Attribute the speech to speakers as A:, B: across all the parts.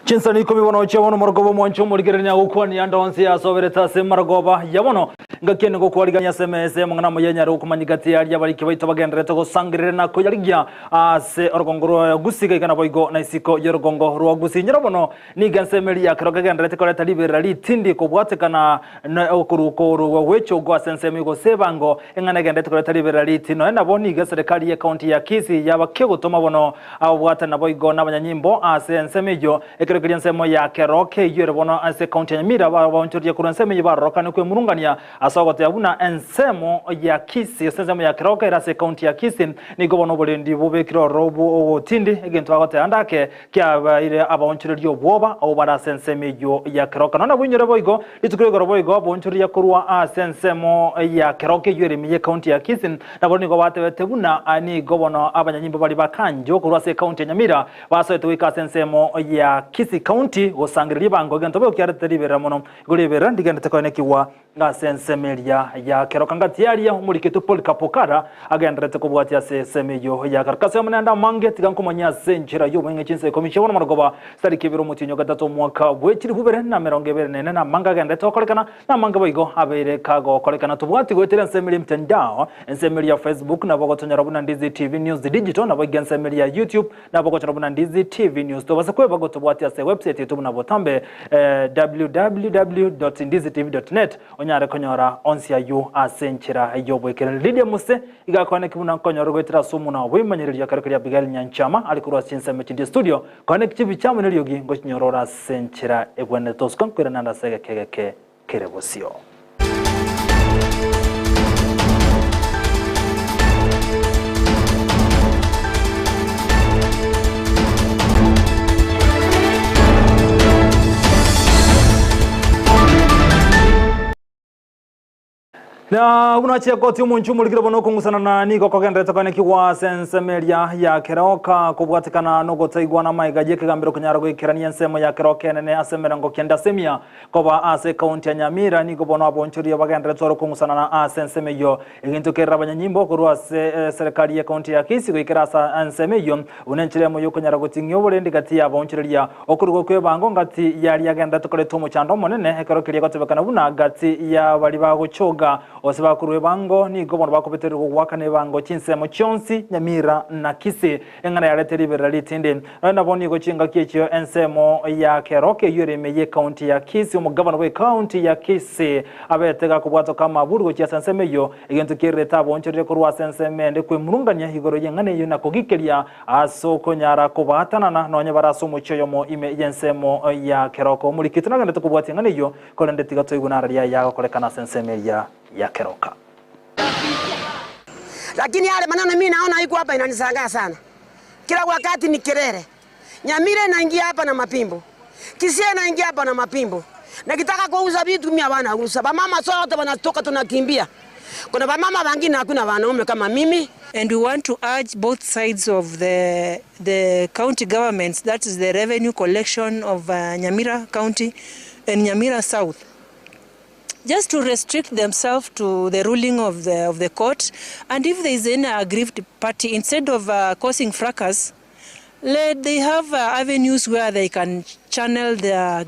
A: Chinsani ikomi bono chia bono morogoba omwancho omorigereria gokwania ande onsi asoberete ase marogoba ya bono. Ngaki ene gokwarigania ase emesa y'amang'ana amaya enyare gokomanya gati y'aria abariki baito bagendererete gosangerera na koyarigia ase orogongo rwa Gusii gaiga naboigo na isiko y'orogongo rwa Gusii. Nyora bono nigo ensemo eria ya keroka egendererete koreta riberera ritindi kobwatekana na okorukorwa gw'echongo ase ensemo gose ebango eng'ana egendererete koreta riberera ritindi. Nonya nabo nigo eserekari y'ecounty ya Kisii yaba kegotoma bono Ababwatani naboigo nabanyanyimbo ase ensemo eyio, ekero keria ensemo ya Keroka eyio ere bono ase ekaunti ya Nyamira, baonchoreria korwa ensemo eyio barorokane kwemurungania ase ogoteba buna ensemo ya Kisii gose ensemo ya Keroka ere ase ekaunti ya Kisii nigo bono oborendi bobekire ororo bw'ogotindi, egento bagoteba ande ake kiabaire abaonchoreria obwoba abwo bare ase ensemo eyio ya Keroka. Nonya naboinyore boigo rituko rigoro boigo abaonchoreria korwa ase ensemo ya Keroka eyio ere ime y'ekaunti ya Kisii Nabo nigo batebete buna nigo bono abanyanyimbo baria ba Kanjo korwa ase ekaunti ya Nyamira basoete goika ase ensemo ya Kisii County gosangereria ebango egento boigo kiaretete riberera mono. Igo riberera ndigenderete koenekigwa ase ensemo eria ya Keroka ngati aria omoriketwe Polycarp Okara agendererete kobwatia ase ensemo eyio ya Keroka. Ase amanene ande amange tiga nkomanyie ase enchera y'oboing'e chinsa ikomi chia bono marogoba chitariki ibere omotienyi o gatato omwaka bwe chilifu ibere na emerongo ebere na ene na amange agendererete gokorekana Namange boigo abeire kagokorekana tobwati goetera ensemo eria emtandao, ensemo eria ya Facebook nabo ogotonyora buna Ndizi TV News Digital naboigo ensemo eria ya YouTube nabo ogotonyora buna Ndizi TV News. Tobasa kweba gotobwatia ase website yaito buna botambe www.ndizitv.net onyare konyora onsi ayio ase enchera y'oboikeranu. Lydia Muse iga akoeneki buna nkonyora goetera ase omuna oboimanyereria ekero keria Abigail Nyanchama are korwa ase chinsemo chinde studio Kwane chibicha amo neriogi ngochinyorora ase enchera egwenerete osuka nkoirana ande ase egeka egeke kere bosio. Na buna achia gotia omonche omorikire bono okong'usanana nigo kogenderete koenekigwa ase ensemo eria ya keroka, kobwatekana nogotaigwana amaiga y'ekegambero konyara goikerania ensemo ya keroka enene ase emerongo kenda ase emia koba ase ekaunti ya Nyamira. Nigo bono abonchoria bagenderete ore okong'usanana ase ensemo eyio, egento kerire abanyanyimbo korwa ase eserekari y'ekaunti ya Kisii goikera ase ensemo eyio buna enchera emo y'okonyara goting'ia oborendi gati y'abaonchoreria. Okorugwa kw'ebango ngati yaria agenderete koreta omochando omonene, ekero keria gotebekana buna gati ya baria bagochoga gose bakorua ebango, nigo bono bakobetererigwa goakana ebango chinsemo chionsi, Nyamira na Kisii, eng'ana yarete riberera ritindi. Nonya nabo nigo chingaki echio ensemo ya Keroka eyio ere ime y'ecounty ya Kisii, omogavana bw'ecounty ya Kisii abete gakobwatoka amaburi gochia ase ensemo eyio, egento kiererete aboonchorire korwa ase ensemo ende kwemurungania igoro y'eng'ana eyio na kogikeria Ase okonyara kobaatanana nonya bare ase omochie oyomo ime y'ensemo ya keroka. Omoriki tinagenderete kobwatia eng'ana eyio, korende tiga toigwe nara riaye yagokorekana ase ensemo eria ya keroka.
B: Lakini yale maneno mimi naona iko hapa inanishangaa sana. Kila wakati ni kelele. Nyamira inaingia hapa na mapimbo. Kisii inaingia hapa na mapimbo. Nikitaka kuuza vitu mimi hawana ruhusa. Wamama sote wanatoka tunakimbia. Kuna wamama wengine hakuna wanaume kama mimi.
C: And we want to urge both sides of the, the county governments, that is the revenue collection of uh, Nyamira County and Nyamira South, just to restrict themselves to the ruling of the, of the court. And if there is any aggrieved party, instead of uh, causing fracas, Let they have avenues where they can channel their.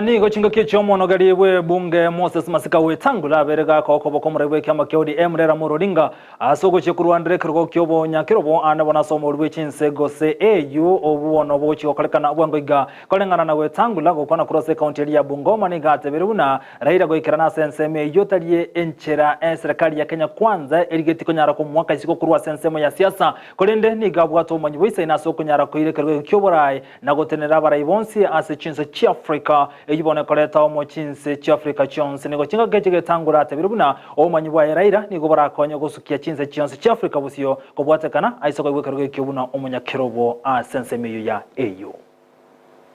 A: Nigo chingaki chi'omonogeri bw'ebunge Moses Masika Wetangula abere gaka okoboko omorai bw'ekiama kia ODM Raila Amolo Odinga ase ogochia korwanera ekerogo ki'obonyakerobo ande bono ase omorwi bwe chinse gose AU obwo bono bogochia gokorekana bwango iga. Koreng'ana na Wetangula gokwana korwa ase ekaunti eria ya Bungoma nigo atebire buna Raila goikerana ase ensemo eyio tari enchera eserekari ya Kenya Kwanza erigetie konyara komoaka isiko korwa ase ensemo ya siasa Korende nigo abwate obomanyi boisaine ase okonyara koira ekerogo eke ki'oboraai na gotenenera abarai bonsi ase chinse chi'Afrika, eyio bono ekoreta omo chinse chi'Afrika chionsi. Nigo chingaki echi getangura atebire buna obomanyi bwaye Raila nigo borakonye gosukia chinse chionsi chi'Afrika bosio kobwatekana aise koigwa ekerogo ekio buna omonyakerobo ase ensemo eyio ya AU.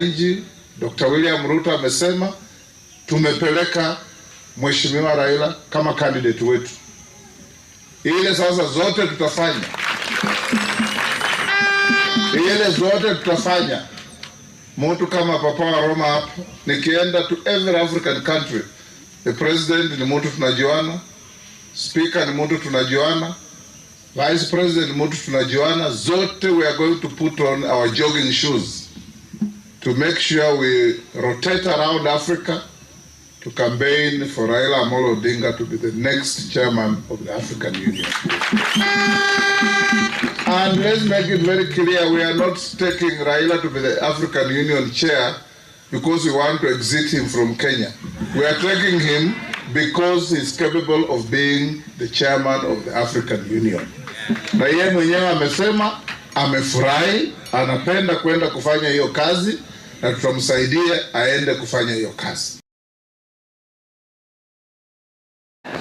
D: Nji Dokta William Ruto amesema tumepeleka Mheshimiwa Raila kama candidate wetu. Ile sasa zote tutafanya, ile zote tutafanya. Mtu kama Papa wa Roma hapa, nikienda to every African country, the president ni mtu tunajuana, speaker ni mtu tunajuana, vice president ni mtu tunajuana, zote we are going to put on our jogging shoes. to make sure we rotate around Africa to campaign for Raila Amolo Odinga to be the next chairman of the African Union. And let's make it very clear we are not taking Raila to be the African Union chair because we want to exit him from Kenya. We are taking him because he's capable of being the chairman of the African Union. Na yeye mwenyewe amesema amefurahi, anapenda kwenda kufanya hiyo kazi na tutamsaidia aende kufanya hiyo kazi.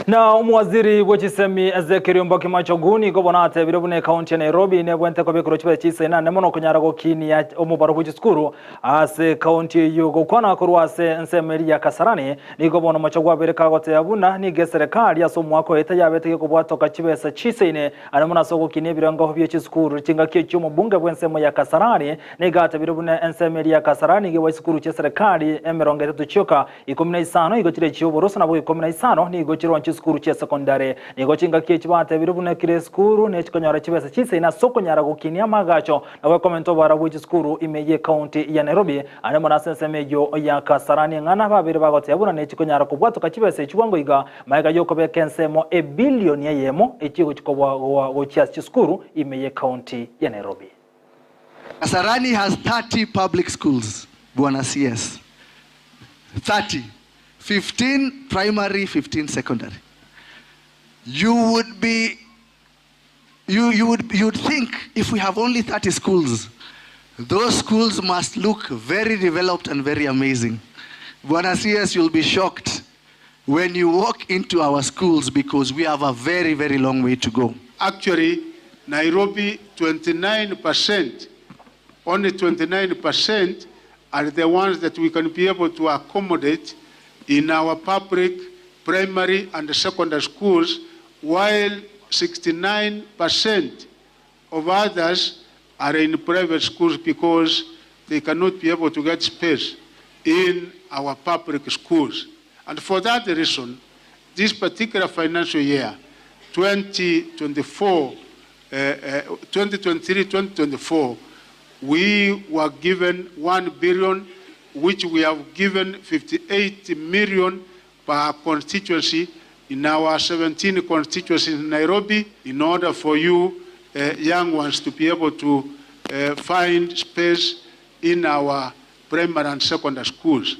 A: Na omowaziri bwe chisemi Ezekiel Ombaki Machogu nigo bono atebire buna ekaunti ya Nairobi nebwente kobekerwa chibesa chisaina ane mono konyara gokinia omobaro bwe chisukuru ase ekaunti eyio gokwana korwa ase ensemo eria ya Kasarani nigo bono Machogu abere kagoteba buna nigo eserekari ase omwaka oete yabete gekobwatoka chibesa chisaine ane mono ase ogokinia ebirengo bie chisukuru chingaki echio omobunge bwe ensemo ya Kasarani nigo atebire buna ensemo eria ya Kasarani nigo ebwa chisukuru chia eserekari emerongo etato chioka Ikomi na isano nigo chire chi'oboroso, nabo ikomi na isano nigo chirwa chisukuru chia sekondari. Nigo chingaki echi batebire buna kera esukuru nechikonyora chibesa chisaine ase okonyara gokinia amagacho na gokomenta oboara bwe chisukuru ime y'ecounty ya Nairobi ande mono ase ensemo eyio ya Kasarani eng'ana babere bagoteba buna nechikonyara kobwatoka chibesa echi bwango iga magega y'okobeka ensemo ebilioni eyemo echio egochi kobwa gochia ase chisukuru ime y'ecounty ya Nairobi.
E: Kasarani has 30 public schools, Bwana CS. 30. 15 primary, 15 secondary. You would be, you, you would, you'd think if we have only 30 schools, those schools must look very developed and very amazing. Bwana CS, you'll be shocked when you walk into our schools because we have a very, very long way to go.
F: Actually, Nairobi, 29%, only 29% are the ones that we can be able to accommodate in our public primary and secondary schools, while 69% of others are in private schools because they cannot be able to get space in our public schools. And for that reason, this particular financial year, 2024, 2023-2024, we were given 1 billion, which we have given 58 million per constituency in our 17 constituencies in Nairobi in order for you young ones to be able to find space in our primary and secondary schools.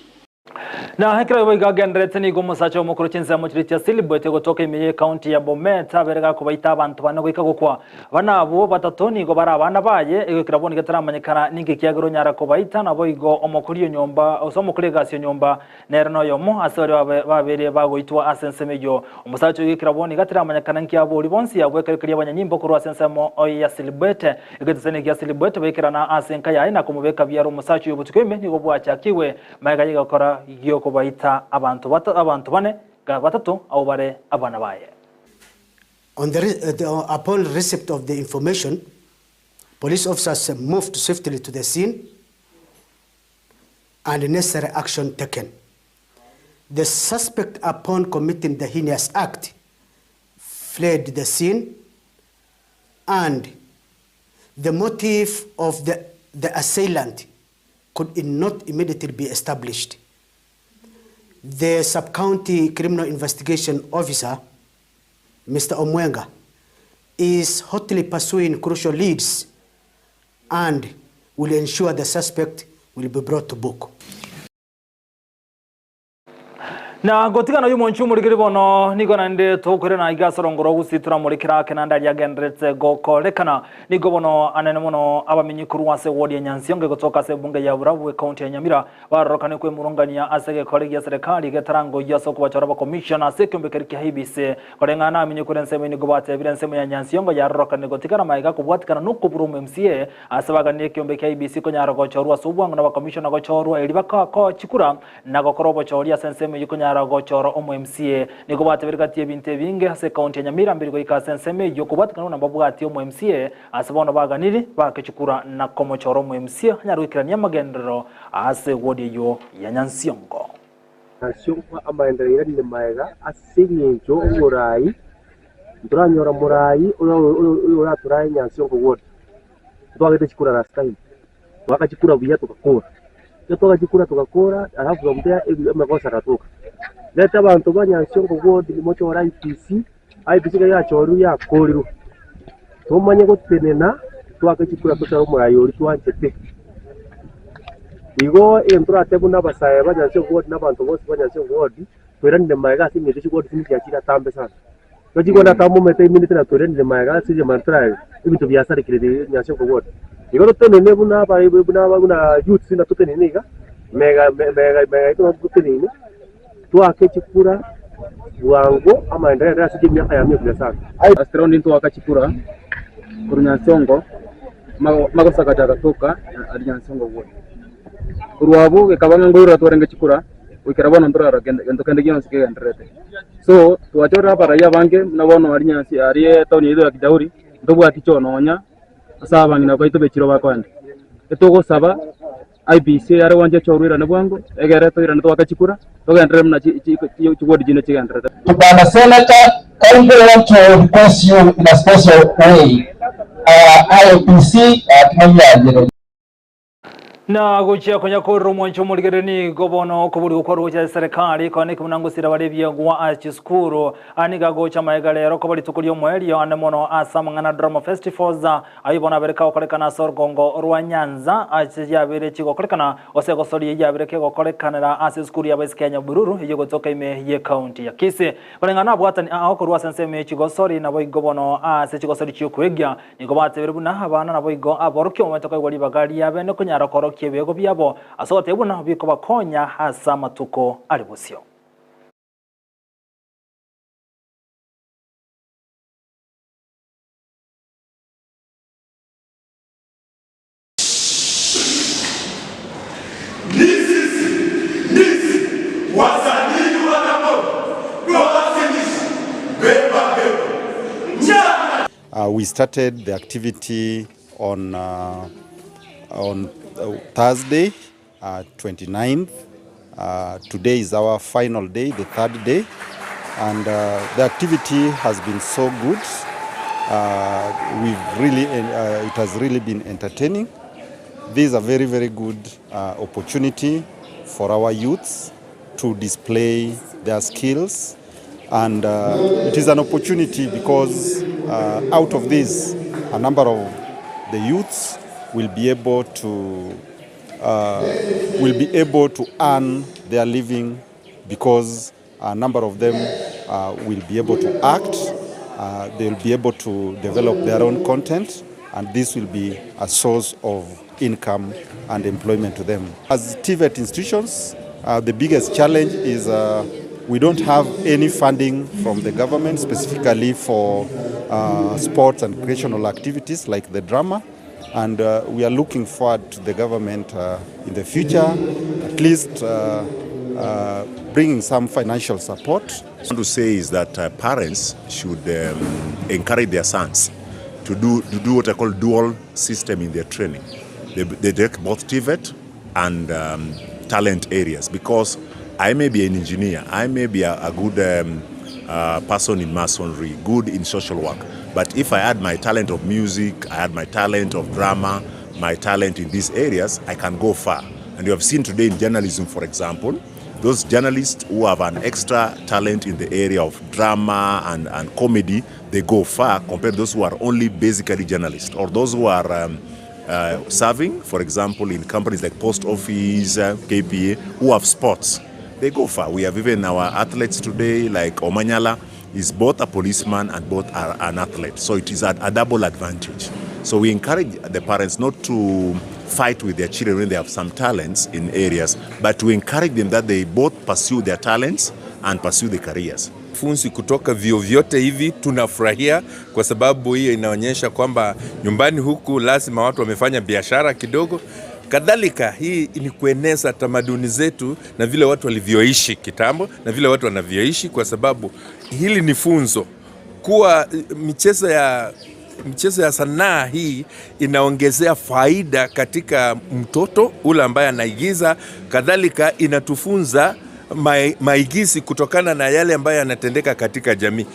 A: Na ekero boigo agenderete nigo omosacha omokoro chinsemo chiria chia Silibwete gotoka ime y'ecounty ya Bomet abere gakobaita abanto bane goika gokwa. Bana abwo batato nigo bare abana baye, egoikera bono getaramanyekana ninki kiagera onyara kobaita, naboigo omokori o nyomba gose omokori egasi o nyomba nere noyomo ase baria babere bagoitwa ase ensemo eyio. Omosacha oyio goikera bono iga teramanyekana nki abori bonsi abwo ekero keria abanyanyimbo korwa ase ensemo ya Silibwete. Egetesani gia Silibwete baikerana ase enka yaye na komobeka biaro omosacha oyio obotuko ime nigo bwachakigwe Magega y'egekora gi'okobaita abanto abanto bane batato abwo bare abana baye.
G: On the, upon receipt of the information, police officers moved swiftly to the scene and necessary action taken. The suspect upon committing the heinous act fled the scene and the motive of the, the assailant could not immediately be established. The sub-county criminal investigation officer, Mr. Omwenga, is hotly pursuing crucial leads and will ensure the suspect will be brought to book.
A: Na gotigana oyio omorigeri bono nigo naende tokoirana iga ase orongoro gusii toramorikere ake naende aria agendererete gokorekana. Nigo bono anene mono abamenyi korwa ase ewodi ya Nyansiongo egotoka ase ebunge ya Burabu ecounty ya Nyamira barorokane kwemurungania ase egekore gia serikali getarangoyia ase okobachora abakomishona ase ekeombe keria kia IEBC. Koreng'ana namenyi korwa ensemo nigo batebire ensemo ya Nyansiongo yarorokane gotigana magega kobwatikana nokobura omo MCA ase baganie ekeombe kia IEBC konyara gochorwa ase obwango na abakomishona gochorwa erio bakakoa chikura na gokora obochori ase ensemo eyio konyara gochora omo MCA. Nigo batebire gati y'ebinto ebinge ase ecounty ya Nyamira mbere goika ase ensemo eyio kobwatikana buna mbabwati omo MCA ase bono baganiri baake chikura na komochora omo MCA anyare goikerania amagenderero ase ewodi eyio ya Nyansiongo.
H: Nyansiongo amaenderero airanire maega ase eng'encho oborai ntoranyora morai oyo oratorae Nyansiongo ward. Ntwagete chikura last time, twaka chikura buya togakora. Ekero twagachia kura togakora alafu from there amagoso agatoka. Reta abanto ba Nyansiongo ward mochore IEBC, IEBC ekero yachorirwe yakorirwe, tomanye gotenena twake chikura tochore omorai oria twanchete. Igo egento toratebe buna abasae ba Nyansiongo ward na abanto bonsi ba Nyansiongo ward, toiranire magega ase eng'encho chiward chinde chiachire atambe sana. Tochigwa natamomete eminto na toiranire magega ase riamana torarere ebinto biasarekire Nyansiongo ward. Igo totenene buna aba buna buna youths na totenene iga mega mega mega yaito nabo totenene toake chikura bwango amaendeleo aye ase emiaka ya mia sana.
I: Last round ntwaka chikura korwa Nyansiongo magoso agacha agatoka aria Nyansiongo ward. Korwa abwo gekaba ng'a nkoirora twarenge chikura goikera bono ntorarora gento kende gionsi kegendererete. So twachorire abarai abange buna bono aria Nyansi aria etaoni yaito ya Kijauri ntobwati choo nonya ase abang'ina baito be chiro bakoenda. Etogosaba IEBC eyare gwancha choo roirane bwango egere toirane toake chikura togenderere buna chiward chinde chigendererete.
J: Bwana Senator, kindly want to request you in a special way. Our IEBC uh,
A: Na gochia konya korora omwancho omorigereria nigo bono okoborigwa kwarwa gochia ase serikali konya neki buna ngosira bare ebiegwa ase chisukuru. Aya nigo agocha magega rero koba rituko ri'omoerio ande mono ase amang'ana Drama Festivals ayio bono abere kagokorekana ase orogongo rwa Nyanza ase chiabere chigokorekana gose egosoria eyio yabere kegokorekanera ase esukuru y'abaiseke ya Nyabururu eyio egotoka ime y'ecounty ya Kisii. Koreng'ana nabwatani ao korwa ase ensemo ye chigosori naboigo bono ase chigosori chi'okwegia Nigo batebire buna abana naboigo aborokigwa bamaete koegwa ribaga riabe nokonyara koorokia ebiego biabo ase ogotebia buna bikobakonya ase amatuko are bosio.
K: We started the activity on, on Thursday 29th. Today is our final day, the third day, and the activity has been so good. We've really, it has really been entertaining. This is a very, very good opportunity for our youths to display their skills and it is an opportunity because out of this a number of the youths will be able to will be able to earn their living because a number of them will be able to act, they will be able to develop their own content and this will be a source of income and employment to them. As TVET institutions, the biggest challenge is we don't have any funding from the government specifically for sports and recreational activities like the drama. And we are looking forward to the government in the future, at least bringing some financial support.
L: I want to say is that parents should encourage their sons to do, to do what I call dual system in their training. They, they take both TVET and talent areas because I may be an engineer, I may be a, a good person in masonry, good in social work, but if I add my talent of music, I add my talent of drama, my talent in these areas, I can go far. And you have seen today in journalism, for example, those journalists who have an extra talent in the area of drama and, and comedy, they go far compared to those who are only basically journalists or those who are serving, for example, in companies like Post Office, KPA, who have sports. They go far. We have even our athletes today, like Omanyala, is both a policeman and both are an athlete. So it is a, a double advantage. So we encourage the parents not to fight with their children when they have some talents in areas, but to encourage them that they both pursue their talents and pursue their careers.
M: Funzi kutoka vyuo vyote hivi tunafurahia kwa sababu hiyo inaonyesha kwamba nyumbani huku lazima watu wamefanya biashara kidogo. Kadhalika hii ni kueneza tamaduni zetu na vile watu walivyoishi kitambo na vile watu wanavyoishi, kwa sababu hili ni funzo kuwa michezo ya michezo ya sanaa hii inaongezea faida katika mtoto ule ambaye anaigiza. Kadhalika inatufunza maigizi kutokana na yale ambayo yanatendeka katika jamii.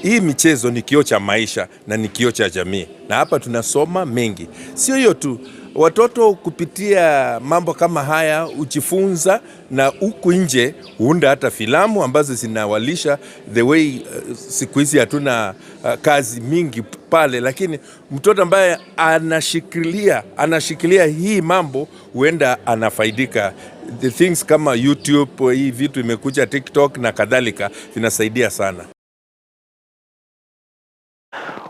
M: Hii michezo ni kioo cha maisha na ni kioo cha jamii, na hapa tunasoma mengi. Sio hiyo tu. Watoto kupitia mambo kama haya hujifunza, na huku nje huunda hata filamu ambazo zinawalisha the way. Siku hizi hatuna kazi mingi pale, lakini mtoto ambaye anashikilia anashikilia hii mambo huenda anafaidika. The things kama YouTube, hii vitu imekuja TikTok na kadhalika, vinasaidia sana.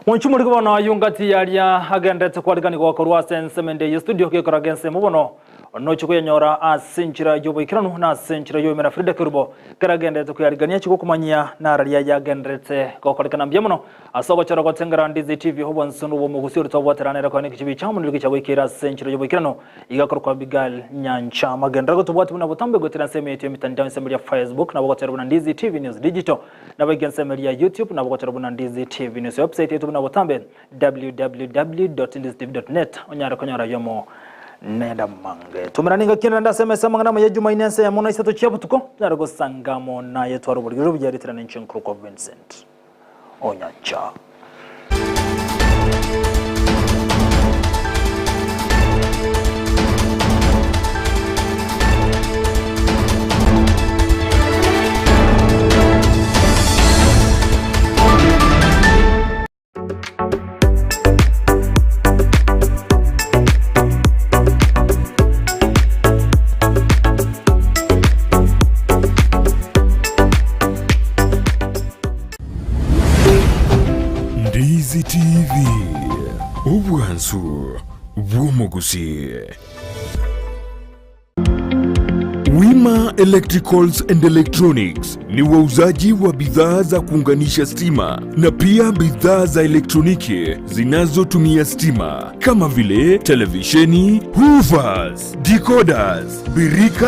A: Mwanchumuri bono yungati yaria agendete kwariganigwa korwa ase ensemo ende ye studio gekoraga ensemo bono nochi koyanyora ase enchera yoboikeranu na ase enchera yoimera Frida Kerubo keragendete koyarigania chigokomanyia nararia yagenderete gokorekana mbuya mono ase ogochora gotengera Ndizi TV obonsi nobomogusi ore twabwateranere koene kichibi chamo niriki chagoikera ase enchera yoboikeranu igakorokwa Abigail Nyancha magendera gotobwati buna botambe gotera ensemo yetu ya mitandao ensemo ya Facebook nabo gotera buna Ndizi TV News Digital nabo iga ensemo ya YouTube nabo gotera buna Ndizi TV News website yetu buna botambe www.ndizitv.net onyare konyora yomo nenda mange tumerani ngaki nenda sms amang'ana amaya Jumaine ense ya mono isato chia botuko tonyare gosangamo naye tware oborigeri obuya ritirana inche nkorokwa Vincent Onyancha.
N: Ndizi TV, obwansu bw'omogusii. Wima Electricals and Electronics ni wauzaji wa bidhaa za kuunganisha stima na pia bidhaa za elektroniki zinazotumia stima kama vile televisheni, hoovers, decoders, birika.